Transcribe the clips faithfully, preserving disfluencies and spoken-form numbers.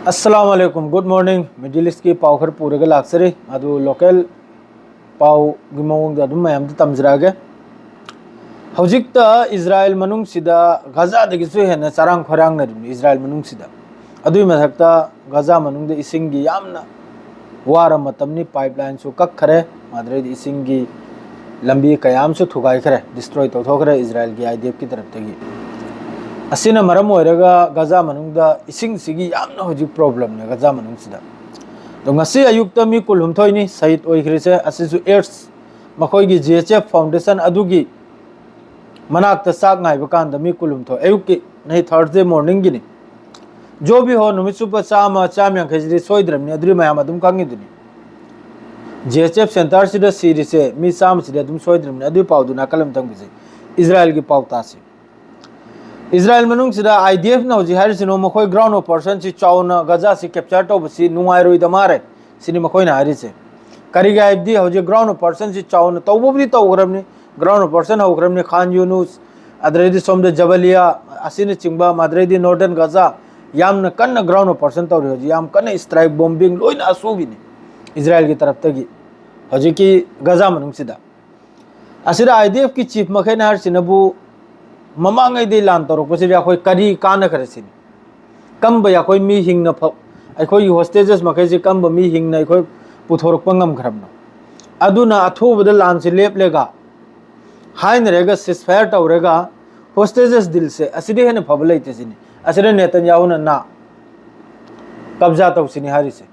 ꯑꯁꯂꯥꯝ ꯑꯂꯩꯀꯨꯝ, good morning. Middle ꯏꯁꯀꯤ ꯄꯥꯎ ꯈꯔ ꯄꯨꯔꯒ ꯂꯥꯛꯆꯔꯤ, ꯑꯗꯨ ꯂꯣꯀꯦꯜ ꯄꯥꯎꯒꯤ ꯃꯑꯣꯡꯗ ꯑꯗꯨꯝ ꯃꯌꯥꯝꯗ ꯇꯝꯖꯔꯛꯑꯒꯦ꯫ ꯍꯧꯖꯤꯛꯇ ꯏꯖꯔꯥꯌꯦꯜ ꯃꯅꯨꯡꯁꯤꯗ ꯒꯖꯥꯗꯒꯤꯁꯨ ꯍꯦꯟꯅ ꯆꯔꯥꯡ ꯈꯣꯏꯔꯥꯡꯅꯔꯤꯕꯅꯤ ꯏꯖꯔꯥꯌꯦꯜ ꯃꯅꯨꯡꯁꯤꯗ꯫ ꯑꯗꯨꯒꯤ ꯃꯊꯛꯇ ꯒꯖꯥ ꯃꯅꯨꯡꯗ ꯏꯁꯤꯡꯒꯤ ꯌꯥꯝꯅ ꯋꯥꯔ ꯃꯇꯝꯅꯤ, ꯄꯥꯏꯞ ꯂꯥꯏꯟꯁꯨ ꯀꯛꯈꯔꯦ, ꯑꯗꯨꯗꯩꯗꯤ ꯏꯁꯤꯡꯒꯤ ꯂꯝꯕꯤ ꯀꯌꯥ ꯑꯃꯁꯨ ꯊꯨꯒꯥꯏꯈꯔꯦ, ꯗꯤꯁꯇ꯭ꯔꯣꯏ ꯇꯧꯊꯣꯛꯈ꯭ꯔꯦ ꯏꯖꯔꯥꯌꯦꯜꯒꯤ ꯑꯥꯏ ꯗꯤ ꯑꯦꯐꯀꯤ ꯇꯔꯞꯇꯒꯤ꯫ ꯑꯁꯤꯅ ꯃꯔꯝ ꯑꯣꯏꯔꯒ ꯒꯖꯥ ꯃꯅꯨꯡꯗ ꯏꯁꯤꯡꯁꯤꯒꯤ ꯌꯥꯝꯅ ꯍꯧꯖꯤꯛ ꯄ꯭ꯔꯣꯕ꯭ꯂꯦꯝꯅꯦ ꯒꯖꯥ ꯃꯅꯨꯡꯁꯤꯗ꯫ ꯑꯗꯣ ꯉꯁꯤ ꯑꯌꯨꯛꯇ ꯃꯤ ꯀꯨꯟꯍꯨꯝꯊꯣꯏꯅꯤ ꯁꯍꯤꯗ ꯑꯣꯏꯈ꯭ꯔꯤꯁꯦ꯫ ꯑꯁꯤꯁꯨ ꯑꯦꯠꯁ, ꯃꯈꯣꯏꯒꯤ ꯖꯤ ꯑꯩꯆ ꯑꯦꯐ ꯐꯥꯎꯟꯗꯦꯁꯟ ꯑꯗꯨꯒꯤ ꯃꯅꯥꯛꯇ ꯆꯥꯛ ꯉꯥꯏꯕ ꯀꯥꯟꯗ ꯃꯤ ꯀꯨꯟꯍꯨꯝꯊꯣꯏ, ꯑꯌꯨꯛꯀꯤ ꯅꯍꯤ ꯊꯔꯁꯗꯦ ꯃꯣꯔꯅꯤꯡꯒꯤꯅꯤ꯫ ꯖꯣꯕꯤ ꯍꯣ ꯅꯨꯃꯤꯠ ꯆꯨꯞꯄ ꯆꯥꯝꯃ, ꯆꯥꯝꯃ ꯌꯥꯡꯈꯩꯁꯤꯗꯤ ꯁꯣꯏꯗ꯭ꯔꯕꯅꯤ, ꯑꯗꯨꯗꯤ ꯃꯌꯥꯝ ꯑꯗꯨꯝ ꯈꯪꯉꯤꯗꯨꯅꯤ꯫ ꯖꯤ ꯑꯩꯆ ꯑꯦꯐ ꯁꯦꯟꯇꯔꯁꯤꯗ ꯁꯤꯔꯤꯁꯦ ꯃꯤ ꯆꯥꯝꯃꯁꯤꯗꯤ ꯑꯗꯨꯝ ꯁꯣꯏꯗ꯭ꯔꯕꯅꯤ꯫ ꯑꯗꯨꯒꯤ ꯄꯥꯎꯗꯨ ꯅꯥꯀꯜ ꯑꯃ ꯊꯝꯈꯤꯁꯦ꯫ ꯏꯖꯔꯥꯌꯦꯜꯒꯤ ꯄꯥꯎ ꯇꯥꯁꯤ꯫ ꯏꯖꯔꯥꯌꯦꯜ ꯃꯅꯨꯡꯁꯤꯗ ꯑꯥꯏ ꯗꯤ ꯑꯦꯐꯅ ꯍꯧꯖꯤꯛ ꯍꯥꯏꯔꯤꯁꯤꯅꯣ, ꯃꯈꯣꯏ ꯒ꯭ꯔꯥꯎꯟ ꯑꯣꯄꯔꯦꯁꯟꯁꯤ ꯆꯥꯎꯅ ꯒꯖꯥꯁꯤ ꯀꯦꯞꯆꯔ ꯇꯧꯕꯁꯤ ꯅꯨꯡꯉꯥꯏꯔꯣꯏꯗ ꯃꯥꯔꯦ, ꯁꯤꯅꯤ ꯃꯈꯣꯏꯅ ꯍꯥꯏꯔꯤꯁꯦ꯫ ꯀꯔꯤꯒꯤ ꯍꯥꯏꯕꯗꯤ ꯍꯧꯖꯤꯛ ꯒ꯭ꯔꯥꯎꯟ ꯑꯣꯄꯔꯦꯁꯟꯁꯤ ꯆꯥꯎꯅ ꯇꯧꯕꯕꯨꯗꯤ ꯇꯧꯈ꯭ꯔꯕꯅꯤ, ꯒ꯭ꯔꯥꯎꯟ ꯑꯣꯄꯔꯦꯁꯟ ꯍꯧꯈ꯭ꯔꯕꯅꯤ꯫ ꯈꯥꯟ ꯌꯨꯅꯨꯁ, ꯑꯗꯨꯗꯩꯗꯤ ꯁꯣꯝꯗ ꯖꯕꯂꯤꯌꯥ ꯑꯁꯤꯅꯆꯤꯡꯕ, ꯑꯗꯨꯗꯩꯗꯤ ꯅꯣꯔꯗꯔꯟ ꯒꯖꯥ ꯌꯥꯝꯅ ꯀꯟꯅ ꯒ꯭ꯔꯥꯎꯟ ꯑꯣꯄꯔꯦꯁꯟ ꯇꯧꯔꯤ ꯍꯧꯖꯤꯛ, ꯌꯥꯝ ꯀꯟꯅ ꯏꯁꯇ꯭ꯔꯥꯏꯛ ꯕꯣꯝꯕꯤꯡ ꯂꯣꯏꯅ ꯑꯁꯨꯕꯤꯅꯤ ꯏꯖꯔꯥꯌꯦꯜꯒꯤ ꯇꯔꯞꯇꯒꯤ ꯍꯧꯖꯤꯛꯀꯤ ꯒꯖꯥ ꯃꯅꯨꯡꯁꯤꯗ꯫ ꯑꯁꯤꯗ ꯑꯥꯏ ꯗꯤ ꯑꯦꯐꯀꯤ ꯆꯤꯐ ꯃꯈꯩꯅ ꯍꯥꯏꯔꯤꯁꯤꯅꯕꯨ ꯃꯃꯥꯡꯉꯩꯗꯩ ꯂꯥꯟ ꯇꯧꯔꯛꯄꯁꯤꯗ ꯑꯩꯈꯣꯏ ꯀꯔꯤ ꯀꯥꯟꯅꯈ꯭ꯔꯦ ꯁꯤꯅꯤ꯫ ꯀꯝꯕ ꯑꯩꯈꯣꯏ ꯃꯤ ꯍꯤꯡꯅ ꯐ-, ꯑꯩꯈꯣꯏꯒꯤ ꯍꯣꯁꯇꯦꯖꯦꯁ ꯃꯈꯩꯁꯤ ꯀꯝꯕ ꯃꯤ ꯍꯤꯡꯅ ꯑꯩꯈꯣꯏ ꯄꯨꯊꯣꯔꯛꯄ ꯉꯝꯈ꯭ꯔꯕꯅꯣ? ꯑꯗꯨꯅ ꯑꯊꯨꯕꯗ ꯂꯥꯟꯁꯤ ꯂꯦꯞꯂꯒ ꯍꯥꯏꯅꯔꯒ ꯁꯤꯁꯐꯥꯌꯔ ꯇꯧꯔꯒ ꯍꯣꯁꯇꯦꯖꯦꯁ ꯗꯤꯜꯁꯦ ꯑꯁꯤꯗꯤ ꯍꯦꯟꯅ ꯐꯕ ꯂꯩꯇꯦ ꯁꯤꯅꯤ꯫ ꯑꯁꯤꯗ ꯅꯦꯇꯟꯌꯥꯍꯨꯅ ꯅꯥ ꯀꯕꯖꯥ ꯇꯧꯁꯤꯅꯤ ꯍꯥꯏꯔꯤꯁꯦ꯫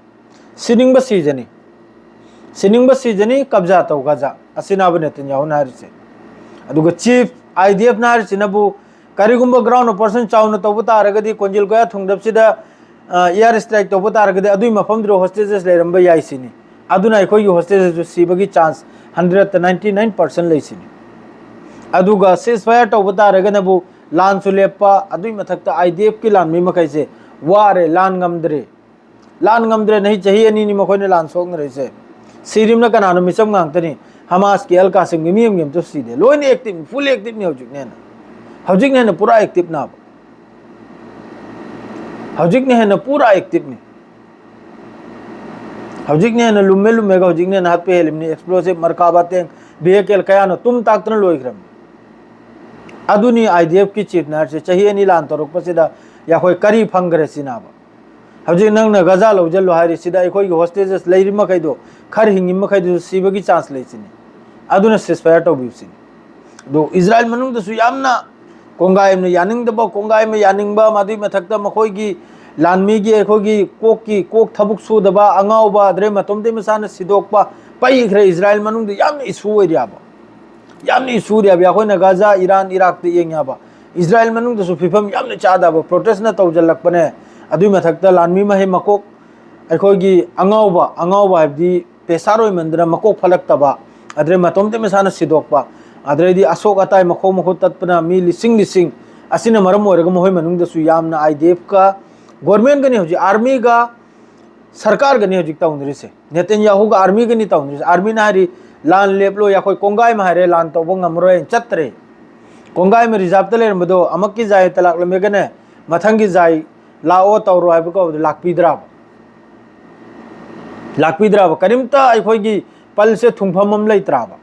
ꯁꯤꯅꯤꯡꯕ ꯁꯤꯖꯅꯤ, ꯁꯤꯅꯤꯡꯕ ꯁꯤꯖꯅꯤ, ꯀꯕꯖꯥ ꯇꯧ ꯒꯖꯥ, ꯑꯁꯤꯅꯕ ꯅꯦꯇꯟꯌꯥꯍꯨꯅ ꯍꯥꯏꯔꯤꯁꯦ꯫ ꯑꯗꯨꯒ ꯆꯤꯐ ꯑꯥꯏ ꯗꯤ ꯑꯦꯐꯅ ꯍꯥꯏꯔꯤꯁꯤꯅꯕꯨ ꯀꯔꯤꯒꯨꯝꯕ ꯒ꯭ꯔꯥꯎꯟ ꯑꯣꯄꯔꯦꯁꯟ ꯆꯥꯎꯅ ꯇꯧꯕ ꯇꯥꯔꯒꯗꯤ, ꯀꯣꯟꯖꯤꯜ ꯀꯣꯌꯥ ꯊꯨꯡꯗꯕꯁꯤꯗ ꯏꯌꯥꯔ ꯏꯁꯇ꯭ꯔꯥꯏꯛ ꯇꯧꯕ ꯇꯥꯔꯒꯗꯤ ꯑꯗꯨꯒꯤ ꯃꯐꯝꯗꯨꯗ ꯍꯣꯁꯇꯦꯖꯦꯁ ꯂꯩꯔꯝꯕ ꯌꯥꯏ ꯁꯤꯅꯤ꯫ ꯑꯗꯨꯅ ꯑꯩꯈꯣꯏꯒꯤ ꯍꯣꯁꯇꯦꯖꯦꯁꯁꯨ ꯁꯤꯕꯒꯤ ꯆꯥꯟꯁ ꯍꯟꯗ꯭ꯔꯦꯠꯇ ꯅꯥꯏꯟꯇꯤ ꯅꯥꯏꯟ ꯄꯥꯔꯁꯦꯟ ꯂꯩ ꯁꯤꯅꯤ꯫ ꯑꯗꯨꯒ ꯁꯤꯁꯐꯥꯌꯔ ꯇꯧꯕ ꯇꯥꯔꯒꯅꯕꯨ ꯂꯥꯟꯁꯨ ꯂꯦꯞꯄ, ꯑꯗꯨꯒꯤ ꯃꯊꯛꯇ ꯑꯥꯏ ꯗꯤ ꯑꯦꯐꯀꯤ ꯂꯥꯟꯃꯤ ꯃꯈꯩꯁꯦ ꯋꯥꯔꯦ, ꯂꯥꯟ ꯉꯝꯗ꯭ꯔꯦ, ꯂꯥꯟ ꯉꯝꯗ꯭ꯔꯦ꯫ ꯅꯍꯤ ꯆꯍꯤ ꯑꯅꯤꯅꯤ ꯃꯈꯣꯏꯅ ꯂꯥꯟ ꯁꯣꯛꯅꯔꯤꯁꯦ꯫ ꯁꯤꯔꯤꯕꯅ ꯀꯅꯥꯅꯣ? ꯃꯤꯆꯝ ꯉꯥꯛꯇꯅꯤ꯫ ꯍꯃꯥꯁꯀꯤ ꯑꯜ ꯀꯥꯁꯤꯝꯒꯤ ꯃꯤ ꯑꯃꯒꯤ ꯑꯝꯇ ꯁꯤꯗꯦ꯫ ꯂꯣꯏꯅ ꯑꯦꯛꯇꯤꯞꯅꯤ, ꯐꯨꯜ ꯑꯦꯛꯇꯤꯞꯅꯤ ꯍꯧꯖꯤꯛꯅ ꯍꯦꯟꯅ꯫ ꯍꯧꯖꯤꯛꯅ ꯍꯦꯟꯅ ꯄꯨꯔꯥ ꯑꯦꯛꯇꯤꯞꯅꯦꯕ꯫ ꯍꯧꯖꯤꯛꯅ ꯍꯦꯟꯅ ꯄꯨꯔꯥ ꯑꯦꯛꯇꯤꯞꯅꯤ꯫ ꯍꯧꯖꯤꯛꯅ ꯍꯦꯟꯅ ꯂꯨꯝꯃꯦ, ꯂꯨꯝꯃꯦꯒ ꯍꯧꯖꯤꯛꯅ ꯍꯦꯟꯅ ꯍꯥꯠꯄ ꯍꯦꯜꯂꯤꯕꯅꯤ꯫ ꯑꯦꯛꯁꯄ꯭ꯂꯣꯁꯤꯞ, ꯃꯔꯀꯥꯕꯥ ꯇꯦꯡ, ꯚꯤꯍꯤꯀꯜ ꯀꯌꯥꯅ ꯇꯨꯝ ꯇꯥꯛꯇꯅ ꯂꯣꯏꯈ꯭ꯔꯕꯅꯤ꯫ ꯑꯗꯨꯅꯤ ꯑꯥꯏ ꯗꯤ ꯑꯦꯐꯀꯤ ꯆꯤꯐꯅ ꯍꯥꯏꯔꯤꯁꯦ, ꯆꯍꯤ ꯑꯅꯤ ꯂꯥꯟ ꯇꯧꯔꯛꯄꯁꯤꯗ ꯑꯩꯈꯣꯏ ꯀꯔꯤ ꯐꯪꯈ꯭ꯔꯦ ꯁꯤꯅꯕ꯫ ꯍꯧꯖꯤꯛ ꯅꯪꯅ ꯒꯖꯥ ꯂꯧꯁꯤꯜꯂꯨ ꯍꯥꯏꯔꯤꯁꯤꯗ ꯑꯩꯈꯣꯏꯒꯤ ꯍꯣꯁꯇꯦꯖꯦꯁ ꯂꯩꯔꯤ ꯃꯈꯩꯗꯣ, ꯈꯔ ꯍꯤꯡꯉꯤ ꯃꯈꯩꯗꯨꯁꯨ ꯁꯤꯕꯒꯤ ꯆꯥꯟꯁ ꯂꯩꯁꯤꯅꯤ꯫ ꯑꯗꯨꯅ ꯁꯤꯁꯐꯥꯌꯔ ꯇꯧꯕꯤꯌꯨꯁꯤꯅꯤ꯫ ꯑꯗꯨ ꯏꯖꯔꯥꯏꯜ ꯃꯅꯨꯡꯗꯁꯨ ꯌꯥꯝꯅ ꯀꯣꯡꯒꯥꯏ ꯑꯃꯅ ꯌꯥꯅꯤꯡꯗꯕ, ꯀꯣꯡꯒꯥꯏ ꯑꯃ ꯌꯥꯅꯤꯡꯕ, ꯃꯗꯨꯒꯤ ꯃꯊꯛꯇ ꯃꯈꯣꯏꯒꯤ ꯂꯥꯟꯃꯤꯒꯤ ꯑꯩꯈꯣꯏꯒꯤ ꯀꯣꯛꯀꯤ, ꯀꯣꯛ ꯊꯕꯛ ꯁꯨꯗꯕ, ꯑꯉꯥꯎꯕ, ꯑꯗꯩ ꯃꯇꯣꯝꯇ ꯃꯁꯥꯅ ꯁꯤꯗꯣꯛꯄ, ꯄꯩꯈ꯭ꯔꯦ꯫ ꯏꯖꯔꯥꯏꯜ ꯃꯅꯨꯡꯗ ꯌꯥꯝꯅ ꯏꯁꯨ ꯑꯣꯏꯔꯤꯕ, ꯌꯥꯝꯅ ꯏꯁꯨ ꯑꯣꯏꯔꯤꯕ꯫ ꯑꯩꯈꯣꯏꯅ ꯒꯥꯖꯥ, ꯏꯔꯥꯟ, ꯏꯔꯥꯛꯇ ꯌꯦꯡꯉꯕ, ꯏꯖꯔꯥꯏꯜ ꯃꯅꯨꯡꯗꯁꯨ ꯐꯤꯕꯝ ꯌꯥꯝꯅ ꯆꯥꯗꯕ, ꯄ꯭ꯔꯣꯇꯦꯁꯅ ꯇꯧꯁꯤꯜꯂꯛꯄꯅꯦ꯫ ꯑꯗꯨꯒꯤ ꯃꯊꯛꯇ ꯂꯥꯟꯃꯤ ꯃꯍꯩ ꯃꯀꯣꯛ, ꯑꯩꯈꯣꯏꯒꯤ ꯑꯉꯥꯎꯕ, ꯑꯉꯥꯎꯕ ꯍꯥꯏꯕꯗꯤ ꯄꯦꯁꯥꯔ ꯑꯣꯏꯃꯟꯗꯅ ꯃꯀꯣꯛ ꯐꯠꯂꯛꯇꯕ, ꯑꯗꯩ ꯃꯇꯣꯝꯇ ꯃꯁꯥꯅ ꯁꯤꯗꯣꯛꯄ, ꯑꯗꯩꯗꯤ ꯑꯁꯣꯛ ꯑꯇꯥꯏ ꯃꯈꯣꯡ ꯃꯈꯨꯠ ꯇꯠꯄꯅ ꯃꯤ ꯂꯤꯁꯤꯡ ꯂꯤꯁꯤꯡ, ꯑꯁꯤꯅ ꯃꯔꯝ ꯑꯣꯏꯔꯒ ꯃꯈꯣꯏ ꯃꯅꯨꯡꯗꯁꯨ ꯌꯥꯝꯅ ꯑꯥꯏ ꯗꯤ ꯑꯦꯐꯀ ꯒꯣꯔꯃꯦꯟꯒꯅꯤ ꯍꯧꯖꯤꯛ, ꯑꯥꯔꯃꯤꯒ ꯁꯔꯀꯥꯔꯒꯅꯤ ꯍꯧꯖꯤꯛ ꯇꯧꯅꯔꯤꯁꯦ꯫ ꯅꯦꯇꯟꯌꯥꯍꯨꯒ ꯑꯥꯔꯃꯤꯒꯅꯤ ꯇꯧꯅꯔꯤꯁꯦ꯫ ꯑꯥꯔꯃꯤꯅ ꯍꯥꯏꯔꯤ, "ꯂꯥꯟ ꯂꯦꯞꯂꯣꯏ, ꯑꯩꯈꯣꯏ ꯀꯣꯡꯒꯥꯏ ꯑꯃ ꯍꯥꯏꯔꯦ, ꯂꯥꯟ ꯇꯧꯕ ꯉꯝꯃꯔꯣꯏ" ꯍꯥꯏꯅ ꯆꯠꯇ꯭ꯔꯦ꯫ ꯀꯣꯡꯒꯥꯏ ꯑꯃ ꯔꯤꯖꯥꯕꯇ ꯂꯩꯔꯝꯕꯗꯣ ꯑꯃꯛꯀꯤ ꯖꯥꯏ ꯇꯂꯥꯛꯂꯝꯃꯒꯅꯦ, ꯃꯊꯪꯒꯤ ꯖꯥꯏ ꯂꯥꯛꯑꯣ ꯇꯧꯔꯣ ꯍꯥꯏꯕ ꯀꯧꯕꯗ ꯂꯥꯛꯄꯤꯗ꯭ꯔꯕ? ꯂꯥꯛꯄꯤꯗ꯭ꯔꯕ? ꯀꯔꯤꯝꯇ ꯑꯩꯈꯣꯏꯒꯤ ꯄꯜꯁꯦ ꯊꯨꯡꯐꯝ ꯑꯃ ꯂꯩꯇ꯭ꯔꯕ?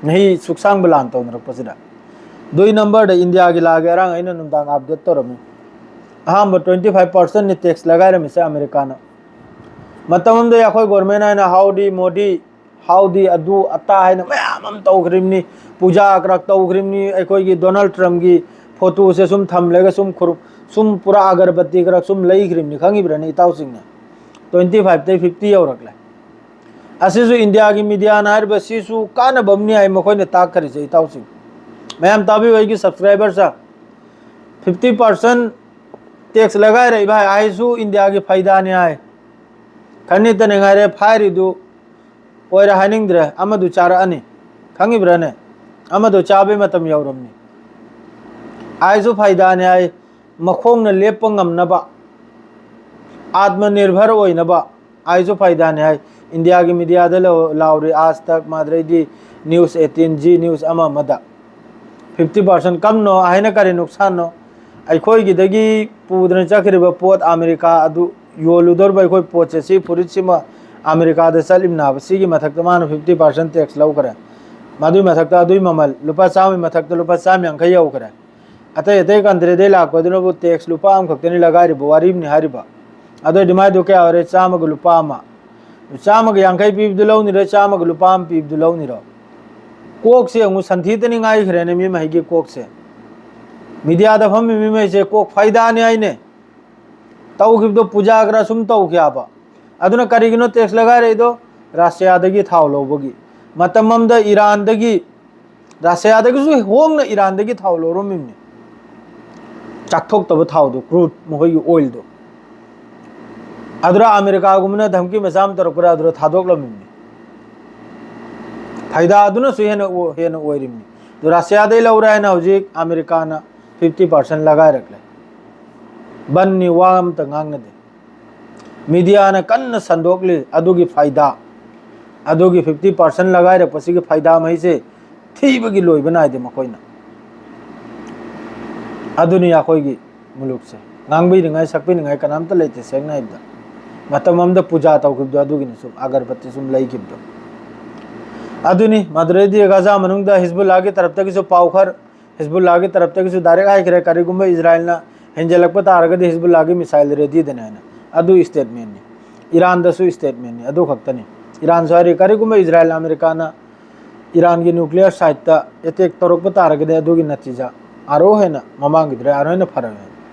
ꯆꯍꯤ ꯁꯨꯛꯁꯥꯡꯕ ꯂꯥꯟ ꯇꯧꯅꯔꯛꯄꯁꯤꯗ꯫ ꯑꯗꯨꯏ ꯅꯝꯕꯔꯗ ꯏꯟꯗꯤꯌꯥꯒꯤ ꯂꯥꯛꯑꯒꯦ, ꯑꯔꯥꯡ ꯑꯩꯅ ꯅꯨꯡꯗꯥꯡ ꯑꯞꯗꯦꯠ ꯇꯧꯔꯝꯃꯤ꯫ ꯑꯍꯥꯟꯕ twenty five percentꯅꯤ ꯇꯦꯛꯁ ꯂꯒꯥꯏꯔꯝꯃꯤꯁꯦ ꯑꯃꯦꯔꯤꯀꯥꯅ꯫ ꯃꯇꯝ ꯑꯃꯗ ꯑꯩꯈꯣꯏ ꯒꯣꯔꯃꯦꯟ ꯍꯥꯏꯅ ꯍꯥꯎꯗꯤ ꯃꯣꯗꯤ, ꯍꯥꯎꯗꯤ ꯑꯗꯨ ꯑꯇꯥ ꯍꯥꯏꯅ ꯃꯌꯥꯝ ꯑꯃ ꯇꯧꯈ꯭ꯔꯤꯕꯅꯤ, ꯄꯨꯖꯥ ꯈꯔ ꯇꯧꯈ꯭ꯔꯤꯕꯅꯤ, ꯑꯩꯈꯣꯏꯒꯤ ꯗꯣꯅꯥꯜꯗ ꯇ꯭ꯔꯝꯞꯀꯤ ꯐꯣꯇꯣꯁꯦ ꯁꯨꯝ ꯊꯝꯂꯒ ꯁꯨꯝ ꯈꯨꯔꯨꯝ-, ꯁꯨꯝ ꯄꯨꯔꯥ ꯑꯒꯔꯕꯠꯇꯤ ꯈꯔ ꯁꯨꯝ ꯂꯩꯈ꯭ꯔꯤꯕꯅꯤ, ꯈꯪꯉꯤꯕ꯭ꯔꯅꯦ ꯏꯇꯥꯎꯁꯤꯡꯅ? Twenty fiveꯇꯩ fifty ꯌꯧꯔꯛꯂꯦ꯫ ꯑꯁꯤꯁꯨ ꯏꯟꯗꯤꯌꯥꯒꯤ ꯃꯤꯗꯤꯌꯥꯅ ꯍꯥꯏꯔꯤꯕ ꯁꯤꯁꯨ ꯀꯥꯟꯅꯕ ꯑꯃꯅꯤ ꯍꯥꯏ ꯃꯈꯣꯏꯅ ꯇꯥꯛꯈ꯭ꯔꯤꯁꯦ ꯏꯇꯥꯎꯁꯤꯡ꯫ ꯃꯌꯥꯝ ꯇꯥꯕꯤꯌꯨ, ꯑꯩꯒꯤ ꯁꯕꯁꯀ꯭ꯔꯥꯏꯕꯔꯁꯦ꯫ Fifty percent ꯇꯦꯛꯁ ꯂꯒꯥꯏꯔꯛꯏꯕ ꯍꯥꯏ, ꯑꯩꯁꯨ ꯏꯟꯗꯤꯌꯥꯒꯤ ꯐꯩꯗꯥꯅꯤ ꯍꯥꯏ꯫ ꯈꯔꯅꯤꯇꯅꯦ ꯉꯥꯏꯔꯦ ꯐꯥꯏꯔꯤꯗꯨ꯫ ꯑꯣꯏꯔꯦ ꯍꯥꯏꯅꯤꯡꯗ꯭ꯔꯦ, ꯑꯃꯗꯨ ꯆꯥꯔꯛꯑꯅꯤ꯫ ꯈꯪꯉꯤꯕ꯭ꯔꯥꯅꯦ? ꯑꯃꯗꯨ ꯆꯥꯕꯩ ꯃꯇꯝ ꯌꯧꯔꯝꯅꯤ꯫ ꯑꯥꯏꯁꯨ ꯐꯥꯏꯗꯥꯅꯦ ꯍꯥꯏ, ꯃꯈꯣꯡꯅ ꯂꯦꯞꯄ ꯉꯝꯅꯕ, ꯑꯥꯠꯃ ꯅꯤꯔꯚꯔ ꯑꯣꯏꯅꯕ ꯑꯥꯏꯁꯨ ꯐꯥꯏꯗꯥꯅꯦ ꯍꯥꯏ꯫ ꯏꯟꯗꯤꯌꯥꯒꯤ ꯃꯤꯗꯤꯌꯥꯗ ꯂꯧ-, ꯂꯥꯎꯔꯤ, ꯑꯥꯖ ꯇꯛ, ꯃꯥꯗ꯭ꯔꯩꯗꯤ, ꯅ꯭ꯌꯨꯁ ꯑꯩꯠꯇꯤꯟ, ꯖꯤ ꯅ꯭ꯌꯨꯁ ꯑꯃ ꯑꯃꯗ꯫ Fifty percent ꯀꯝꯅꯣ ꯍꯥꯏꯅ ꯀꯔꯤ ꯅꯨꯛꯁꯥꯟꯅꯣ? ꯑꯩꯈꯣꯏꯒꯤꯗꯒꯤ ꯄꯨꯗꯅ ꯆꯠꯈ꯭ꯔꯤꯕ ꯄꯣꯠ ꯑꯃꯦꯔꯤꯀꯥ ꯑꯗꯨ ꯌꯣꯜꯂꯨꯗꯧꯔꯤꯕ ꯑꯩꯈꯣꯏ ꯄꯣꯠꯁꯦ, ꯁꯤ ꯐꯨꯔꯤꯠꯁꯤꯃ ꯑꯃꯦꯔꯤꯀꯥꯗ ꯆꯠꯂꯤꯕꯅꯦꯕ, ꯁꯤꯒꯤ ꯃꯊꯛꯇ ꯃꯥꯅ fifty percent tax ꯂꯧꯈ꯭ꯔꯦ꯫ ꯃꯗꯨꯒꯤ ꯃꯊꯛꯇ ꯑꯗꯨꯒꯤ ꯃꯃꯜ ꯂꯨꯄꯥ ꯆꯥꯝꯃꯒꯤ ꯃꯊꯛꯇ ꯂꯨꯄꯥ ꯆꯥꯝꯃ ꯌꯥꯡꯈꯩ ꯌꯧꯈ꯭ꯔꯦ꯫ ꯑꯇꯩ ꯑꯇꯩ countryꯗꯒꯤ ꯂꯥꯛꯄꯗꯨꯅꯕꯨ tax ꯂꯨꯄꯥ ꯑꯃꯈꯛꯇꯅꯤ ꯂꯒꯥꯏꯔꯤꯕ, ꯋꯥꯔꯤꯕꯅꯤ ꯍꯥꯏꯔꯤꯕ꯫ ꯑꯗꯨ ꯑꯣꯏꯗꯤ ꯃꯥꯏꯗꯣ ꯀꯌꯥ ꯑꯣꯏꯔꯦ? ꯆꯥꯝꯃꯒ ꯂꯨꯄꯥ ꯑꯃ꯫ ꯆꯥꯝꯃꯒ ꯌꯥꯡꯈꯩ ꯄꯤꯕꯗꯨ ꯂꯧꯅꯤꯔꯣ, ꯆꯥꯝꯃꯒ ꯂꯨꯄꯥ ꯑꯃ ꯄꯤꯕꯗꯨ ꯂꯧꯅꯤꯔꯣ? ꯀꯣꯛꯁꯦ ꯑꯃꯨꯛ ꯁꯟꯊꯤꯇꯅꯤ ꯉꯥꯏꯈ꯭ꯔꯦꯅꯦ ꯃꯤ ꯃꯍꯩꯒꯤ ꯀꯣꯛꯁꯦ꯫ ꯃꯤꯗꯤꯌꯥꯗ ꯐꯝꯃꯤ ꯃꯤ ꯃꯍꯩꯁꯦ ꯀꯣꯛ ꯐꯥꯏꯗꯥꯅꯤ ꯍꯥꯏꯅꯦ꯫ ꯇꯧꯈꯤꯕꯗꯣ ꯄꯨꯖꯥ ꯈꯔ ꯁꯨꯝ ꯇꯧꯈꯤꯕ꯫ ꯑꯗꯨꯅ ꯀꯔꯤꯒꯤꯅꯣ tax ꯂꯒꯥꯏꯔꯛꯏꯗꯣ? ꯔꯁꯤꯌꯥꯗꯒꯤ ꯊꯥꯎ ꯂꯧꯕꯒꯤ꯫ ꯃꯇꯝ ꯑꯃꯗ ꯏꯔꯥꯟꯗꯒꯤ, ꯔꯁꯤꯌꯥꯗꯒꯤꯁꯨ ꯍꯣꯡꯅ ꯏꯔꯥꯟꯗꯒꯤ ꯊꯥꯎ ꯂꯧꯔꯝꯃꯤꯕꯅꯤ꯫ ꯆꯥꯛꯊꯣꯛꯇꯕ ꯊꯥꯎꯗꯣ, crude, ꯃꯈꯣꯏꯒꯤ oilꯗꯣ꯫ ꯑꯗꯨꯗ ꯑꯃꯦꯔꯤꯀꯥꯒꯨꯝꯕꯅ ꯙꯝꯀꯤ ꯃꯆꯥ ꯑꯃ ꯇꯧꯔꯛꯄꯗ ꯑꯗꯨꯗ ꯊꯥꯗꯣꯛꯂꯝꯃꯤꯕꯅꯤ꯫ ꯐꯥꯏꯗꯥ ꯑꯗꯨꯅꯁꯨ ꯍꯦꯟꯅ ꯑꯣ-, ꯍꯦꯟꯅ ꯑꯣꯏꯔꯤꯕꯅꯤ꯫ ꯑꯗꯨ ꯔꯁꯤꯌꯥꯗꯩ ꯂꯧꯔꯦ ꯍꯥꯏꯅ ꯍꯧꯖꯤꯛ ꯑꯃꯦꯔꯤꯀꯥꯅ fifty percent ꯂꯒꯥꯏꯔꯛꯂꯦ꯫ ꯕꯟꯅꯤ, ꯋꯥ ꯑꯝꯇ ꯉꯥꯡꯅꯗꯦ꯫ ꯃꯤꯗꯤꯌꯥꯅ ꯀꯟꯅ ꯁꯟꯗꯣꯛꯂꯤ ꯑꯗꯨꯒꯤ ꯐꯥꯏꯗꯥ, ꯑꯗꯨꯒꯤ fifty percent ꯂꯒꯥꯏꯔꯛꯄꯁꯤꯒꯤ ꯐꯥꯏꯗꯥ ꯃꯍꯩꯁꯦ ꯊꯤꯕꯒꯤ ꯂꯣꯏꯕ ꯅꯥꯏꯗꯦ ꯃꯈꯣꯏꯅ꯫ ꯑꯗꯨꯅꯤ ꯑꯩꯈꯣꯏꯒꯤ ꯃꯨꯂꯨꯛꯁꯦ꯫ ꯉꯥꯡꯕꯤꯅꯤꯡꯉꯥꯏ ꯁꯛꯄꯤꯅꯤꯡꯉꯥꯏ ꯀꯅꯥꯝꯇ ꯂꯩꯇꯦ, ꯁꯦꯡꯅ ꯍꯥꯏꯕꯗ꯫ ꯃꯇꯝ ꯑꯃꯗ ꯄꯨꯖꯥ ꯇꯧꯈꯤꯕꯗꯣ ꯑꯗꯨꯒꯤꯅꯤ, ꯁꯨꯝ ꯑꯒꯔꯕꯠꯇꯤ ꯁꯨꯝ ꯂꯩꯈꯤꯕꯗꯣ꯫ ꯑꯗꯨꯅꯤ, ꯃꯗꯨꯗꯩꯗꯤ ꯒꯥꯖꯥ ꯃꯅꯨꯡꯗ ꯍꯤꯖꯕꯨꯜꯂꯥꯒꯤ ꯇꯔꯞꯇꯒꯤꯁꯨ ꯄꯥꯎ ꯈꯔ, ꯍꯤꯖꯕꯨꯜꯂꯥꯒꯤ ꯇꯔꯞꯇꯒꯤꯁꯨ direct ꯍꯥꯏꯈ꯭ꯔꯦ, ꯀꯔꯤꯒꯨꯝꯕ ꯏꯖꯔꯥꯏꯜꯅ ꯍꯦꯟꯖꯜꯂꯛꯄ ꯇꯥꯔꯒꯗꯤ ꯍꯤꯖꯕꯨꯜꯂꯥꯒꯤ missile readyꯗꯅꯦ ꯍꯥꯏꯅ꯫ ꯑꯗꯨ statementꯅꯤ꯫ ꯏꯔꯥꯟꯗꯁꯨ statementꯅꯤ, ꯑꯗꯨ ꯈꯛꯇꯅꯤ꯫ ꯏꯔꯥꯟꯁꯨ ꯍꯥꯏꯔꯤ, ꯀꯔꯤꯒꯨꯝꯕ ꯏꯖꯔꯥꯏꯜ ꯑꯃꯦꯔꯤꯀꯥꯅ ꯏꯔꯥꯟꯒꯤ nuclear siteꯇ attack ꯇꯧꯔꯛꯄ ꯇꯥꯔꯒꯗꯤ ꯑꯗꯨꯒꯤ ꯅꯇꯤꯖꯥ ꯑꯥꯔꯣ ꯍꯦꯟꯅ ꯃꯃꯥꯡꯒꯤꯗꯨꯗ ꯑꯥꯔꯣ ꯍꯦꯟꯅ ꯐꯔꯛꯑꯦ꯫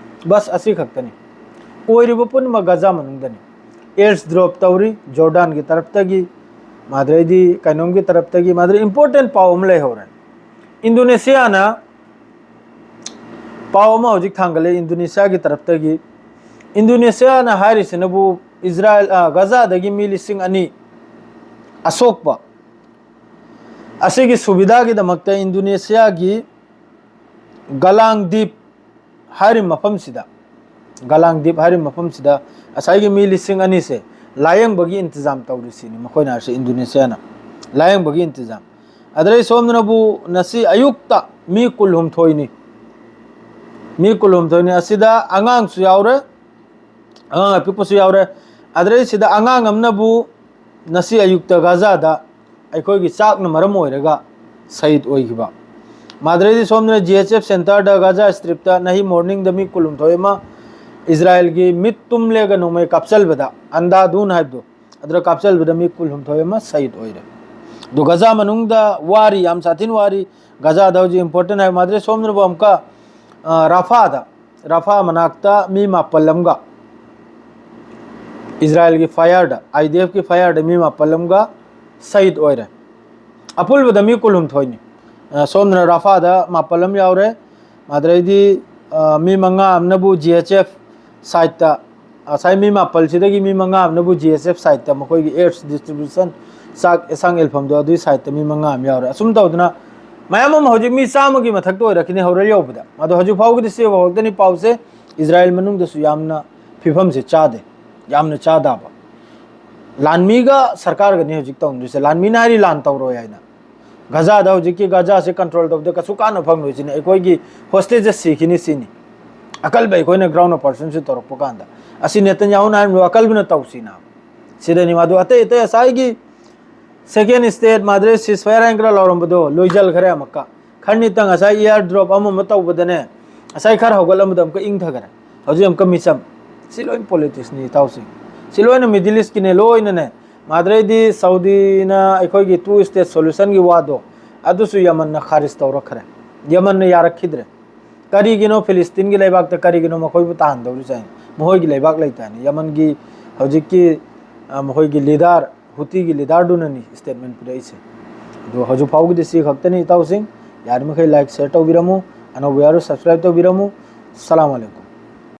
ꯕꯁ ꯑꯁꯤ ꯈꯛꯇꯅꯤ꯫ ꯑꯣꯏꯔꯤꯕ ꯄꯨꯝꯅꯃꯛ ꯒꯖꯥ ꯃꯅꯨꯡꯗꯅꯤ꯫ Air drop ꯇꯧꯔꯤ ꯖꯣꯔꯗꯥꯟꯒꯤ ꯇꯔꯞꯇꯒꯤ, ꯃꯗꯨꯗꯩꯗꯤ ꯀꯩꯅꯣꯝꯒꯤ ꯇꯔꯞꯇꯒꯤ, ꯃꯗꯨꯗꯩ important ꯄꯥꯎ ꯑꯃ ꯂꯩꯍꯧꯔꯦ꯫ ꯏꯟꯗꯣꯅꯦꯁꯤꯌꯥꯅ ꯄꯥꯎ ꯑꯃ ꯍꯧꯖꯤꯛ ꯊꯥꯡꯒꯠꯂꯦ ꯏꯟꯗꯣꯅꯦꯁꯤꯌꯥꯒꯤ ꯇꯔꯞꯇꯒꯤ꯫ ꯏꯟꯗꯣꯅꯦꯁꯤꯌꯥꯅ ꯍꯥꯏꯔꯤꯁꯤꯅꯕꯨ ꯏꯖꯔꯥꯏꯜ, ꯑ, ꯒꯖꯥꯗꯒꯤ ꯃꯤ ꯂꯤꯁꯤꯡ ꯑꯅꯤ ꯑꯁꯣꯛꯄ ꯑꯁꯤꯒꯤ ꯁꯨꯕꯤꯗꯥꯒꯤꯗꯃꯛꯇ ꯏꯟꯗꯣꯅꯦꯁꯤꯌꯥꯒꯤ ꯒꯂꯥꯡꯗꯤꯞ ꯍꯥꯏꯔꯤꯕ ꯃꯐꯝꯁꯤꯗ, ꯒꯂꯥꯡꯗꯤꯞ ꯍꯥꯏꯔꯤꯕ ꯃꯐꯝꯁꯤꯗ ꯉꯁꯥꯏꯒꯤ ꯃꯤ ꯂꯤꯁꯤꯡ ꯑꯅꯤꯁꯦ ꯂꯥꯌꯦꯡꯕꯒꯤ ꯏꯟꯇꯤꯖꯥꯝ ꯇꯧꯔꯤꯁꯤꯅꯤ ꯃꯈꯣꯏꯅ ꯍꯥꯏꯔꯤꯁꯦ, ꯏꯟꯗꯣꯅꯦꯁꯤꯌꯥꯅ ꯂꯥꯌꯦꯡꯕꯒꯤ ꯏꯟꯇꯤꯖꯥꯝ꯫ ꯑꯗꯩ ꯁꯣꯝꯗꯅꯕꯨ ꯉꯁꯤ ꯑꯌꯨꯛꯇ ꯃꯤ ꯀꯨꯟꯍꯨꯝꯊꯣꯏꯅꯤ ꯃꯤ ꯀꯨꯟꯍꯨꯝꯗꯣꯏꯅꯤ꯫ ꯑꯁꯤꯗ ꯑꯉꯥꯡꯁꯨ ꯌꯥꯎꯔꯦ, ꯑꯉꯥꯡ ꯑꯄꯤꯛꯄꯁꯨ ꯌꯥꯎꯔꯦ꯫ ꯑꯗꯩ ꯁꯤꯗ ꯑꯉꯥꯡ ꯑꯃꯅꯕꯨ ꯉꯁꯤ ꯑꯌꯨꯛꯇ ꯒꯥꯖꯥꯗ ꯑꯩꯈꯣꯏꯒꯤ ꯆꯥꯛꯅ ꯃꯔꯝ ꯑꯣꯏꯔꯒ ꯁꯍꯤꯗ ꯑꯣꯏꯈꯤꯕ꯫ ꯃꯥꯗ꯭ꯔꯩꯗꯤ ꯁꯣꯝꯗꯅ ꯖꯤ ꯑꯩꯆ ꯑꯦꯐ ꯁꯦꯟꯇꯔꯗ ꯒꯥꯖꯥ ꯁ꯭ꯇ꯭ꯔꯤꯞꯇ ꯅꯍꯤ ꯃꯣꯔꯅꯤꯡꯗ ꯃꯤ ꯀꯨꯟꯍꯨꯝꯗꯣꯏ ꯑꯃ ꯏꯖꯔꯥꯏꯜꯒꯤ ꯃꯤꯠ ꯇꯨꯝꯂꯦꯒ ꯅꯣꯡꯃꯩ ꯀꯥꯞꯆꯜꯕꯗ, ꯑꯟꯗꯥꯗꯨꯟ ꯍꯥꯏꯕꯗꯣ, ꯑꯗꯨꯗ ꯀꯥꯞꯆꯜꯕꯗ ꯃꯤ ꯀꯨꯟꯍꯨꯝꯗꯣꯏ ꯑꯃ ꯁꯍꯤꯗ ꯑꯣꯏꯔꯦ꯫ ꯑꯗꯣ ꯒꯥꯖꯥ ꯃꯅꯨꯡꯗ ꯋꯥꯔꯤ, ꯌꯥꯝ ꯁꯥꯊꯤꯅ ꯋꯥꯔꯤ꯫ ꯒꯥꯖꯥꯗ ꯍꯧꯖꯤꯛ ꯏꯝꯄꯣꯔꯇꯦꯟ ꯍꯥꯏꯕ ꯃꯥꯗ꯭ꯔꯦ꯫ ꯁꯣꯝꯗꯅꯕꯨ ꯑꯃꯨꯛꯀ, ꯑ, ꯔꯥꯐꯥꯗ, ꯔꯥꯐꯥ ꯃꯅꯥꯛꯇ ꯃꯤ ꯃꯥꯄꯜ ꯑꯃꯒ ꯏꯖꯔꯥꯏꯜꯒꯤ ꯐꯥꯌꯔꯗ, ꯑꯥꯏ ꯗꯤ ꯑꯦꯐꯀꯤ ꯐꯥꯌꯔꯗ ꯃꯤ ꯃꯥꯄꯜ ꯑꯃꯒ ꯁꯍꯤꯗ ꯑꯣꯏꯔꯦ꯫ ꯑꯄꯨꯟꯕꯗ ꯃꯤ ꯀꯨꯟꯍꯨꯝꯗꯣꯏꯅꯤ꯫ ꯑ, ꯁꯣꯝꯗꯅ ꯔꯥꯐꯥꯗ ꯃꯥꯄꯜ ꯑꯃ ꯌꯥꯎꯔꯦ꯫ ꯑꯗꯩꯗꯤ, ꯑ, ꯃꯤ ꯃꯉꯥ ꯑꯃꯅꯕꯨ ꯖꯤ ꯑꯩꯆ ꯑꯦꯐ ꯁꯥꯏꯠꯇ, ꯉꯁꯥꯏ ꯃꯤ ꯃꯥꯄꯜꯁꯤꯗꯒꯤ ꯃꯤ ꯃꯉꯥ ꯑꯃꯅꯕꯨ ꯖꯤ ꯑꯩꯆ ꯑꯦꯐ ꯁꯥꯏꯠꯇ ꯃꯈꯣꯏꯒꯤ ꯑꯦꯗꯁ ꯗꯤꯁꯇ꯭ꯔꯤꯕ꯭ꯌꯨꯁꯟ, ꯆꯥꯛ ꯌꯦꯟꯁꯥꯡ ꯌꯦꯜꯐꯝꯗꯣ, ꯑꯗꯨꯒꯤ ꯁꯥꯏꯠꯇ ꯃꯤ ꯃꯉꯥ ꯑꯃ ꯌꯥꯎꯔꯦ꯫ ꯑꯁꯨꯝ ꯇꯧꯗꯅ ꯃꯌꯥꯝ ꯑꯃ ꯍꯧꯖꯤꯛ ꯃꯤ ꯆꯥꯝꯃꯒꯤ ꯃꯊꯛꯇ ꯑꯣꯏꯔꯛꯈꯤꯅꯤ ꯍꯧꯔ ꯌꯧꯕꯗ꯫ ꯑꯗꯣ ꯍꯧꯖꯤꯛ ꯐꯥꯎꯒꯤꯗꯤ ꯁꯤ ꯌꯧꯔꯛꯇꯅꯤ ꯄꯥꯎꯁꯦ꯫ ꯏꯖꯔꯥꯏꯜ ꯃꯅꯨꯡꯗꯁꯨ ꯌꯥꯝꯅ ꯐꯤꯕꯝꯁꯦ ꯆꯥꯗꯦ, ꯌꯥꯝꯅ ꯆꯥꯗꯕ꯫ ꯂꯥꯟꯃꯤꯒ ꯁꯔꯀꯥꯔꯒꯅꯤ ꯍꯧꯖꯤꯛ ꯇꯧꯅꯔꯤꯁꯦ꯫ ꯂꯥꯟꯃꯤꯅ ꯍꯥꯏꯔꯤ ꯂꯥꯟ ꯇꯧꯔꯣꯏ ꯍꯥꯏꯅ꯫ ꯒꯥꯖꯥꯗ ꯍꯧꯖꯤꯛꯀꯤ ꯒꯥꯖꯥꯁꯦ ꯀꯟꯇ꯭ꯔꯣꯜ ꯇꯧꯕꯗ ꯀꯩꯁꯨ ꯀꯥꯟꯅꯕ ꯐꯪꯂꯣꯏ ꯁꯤꯅꯤ, ꯑꯩꯈꯣꯏꯒꯤ ꯍꯣꯁꯇꯦꯖꯦꯁ ꯁꯤꯈꯤꯅꯤ ꯁꯤꯅꯤ꯫ ꯑꯀꯜꯕ ꯑꯩꯈꯣꯏꯅ ꯒ꯭ꯔꯥꯎꯟ ꯑꯣꯄꯔꯦꯁꯟꯁꯤ ꯇꯧꯔꯛꯄ ꯀꯥꯟꯗ꯫ ꯑꯁꯤ ꯅꯦꯇꯟꯌꯥꯍꯨꯅ ꯍꯥꯏꯔꯤꯕ ꯑꯀꯜꯕꯅ ꯇꯧꯁꯤꯅ꯫ ꯁꯤꯗꯅꯤ ꯃꯗꯨ ꯑꯇꯩ ꯑꯇꯩ ꯉꯁꯥꯏꯒꯤ ꯁꯦꯀꯦꯟ ꯁ꯭ꯇꯦꯠ ꯃꯥꯗ꯭ꯔꯦ ꯁꯤꯁ ꯐꯌꯥꯔ ꯍꯥꯏꯅ ꯂꯥꯎꯔꯝꯕꯗꯣ ꯂꯣꯏꯖꯜꯈ꯭ꯔꯦ ꯑꯃꯨꯛꯀ꯫ ꯈꯔ ꯅꯤꯇꯪ ꯉꯁꯥꯏ ꯏꯌꯥꯔ ꯗ꯭ꯔꯣꯞ ꯑꯃ ꯑꯃ ꯇꯧꯕꯗꯅꯦ, ꯉꯁꯥꯏ ꯈꯔ ꯍꯧꯒꯠꯂꯝꯕꯗ ꯑꯃꯨꯛꯀ ꯏꯪꯊꯈꯔꯦ꯫ ꯍꯧꯖꯤꯛ ꯑꯃꯨꯛꯀ ꯃꯤꯆꯝ꯫ ꯁꯤ ꯂꯣꯏ ꯄꯣꯂꯤꯇꯤꯛꯁꯅꯤ ꯏꯇꯥꯎꯁꯤꯡ꯫ ꯁꯤ ꯂꯣꯏꯅ ꯃꯤꯗꯜ ꯏꯁꯀꯤꯅꯦ ꯂꯣꯏꯅꯅꯦ꯫ ꯃꯥꯗ꯭ꯔꯩꯗꯤ ꯁꯥꯎꯗꯤꯅ ꯑꯩꯈꯣꯏꯒꯤ ꯇꯨ ꯁ꯭ꯇꯦꯠ ꯁꯣꯂꯨꯁꯟꯒꯤ ꯋꯥꯗꯣ ꯑꯗꯨꯁꯨ ꯌꯃꯟꯅ ꯈꯥꯔꯤꯖ ꯇꯧꯔꯛꯈ꯭ꯔꯦ꯫ ꯌꯃꯟꯅ ꯌꯥꯔꯛꯈꯤꯗ꯭ꯔꯦ꯫ ꯀꯔꯤꯒꯤꯅꯣ ꯐꯤꯂꯤꯁꯇꯤꯟꯒꯤ ꯂꯩꯕꯥꯛꯇ ꯀꯔꯤꯒꯤꯅꯣ ꯃꯈꯣꯏꯕꯨ ꯇꯥꯍꯟꯗꯧꯔꯤꯁꯦ ꯍꯥꯏꯅ? ꯃꯈꯣꯏꯒꯤ ꯂꯩꯕꯥꯛ ꯂꯩꯇꯦ ꯍꯥꯏꯅ꯫ ꯌꯃꯟꯒꯤ ꯍꯧꯖꯤꯛꯀꯤ, ꯑ, ꯃꯈꯣꯏꯒꯤ ꯂꯤꯗꯥꯔ, ꯍꯨꯇꯤꯒꯤ ꯂꯤꯗꯥꯔꯗꯨꯅꯅꯤ ꯁ꯭ꯇꯦꯠꯃꯦꯟ ꯄꯤꯔꯛꯏꯁꯦ꯫ ꯑꯗꯣ ꯍꯧꯖꯤꯛ ꯐꯥꯎꯒꯤꯗꯤ ꯁꯤ ꯈꯛꯇꯅꯤ ꯏꯇꯥꯎꯁꯤꯡ꯫ ꯌꯥꯔꯤꯃꯈꯩ ꯂꯥꯏꯛ, ꯁꯤꯌꯔ ꯇꯧꯕꯤꯔꯝꯃꯨ꯫ ꯑꯅꯧꯕ ꯌꯥꯎꯔ ꯁꯕꯁꯀ꯭ꯔꯥꯏꯕ ꯇꯧꯕꯤꯔꯝꯃꯨ꯫ ꯁꯂꯥꯝ ꯑꯂꯩꯀꯨꯝ꯫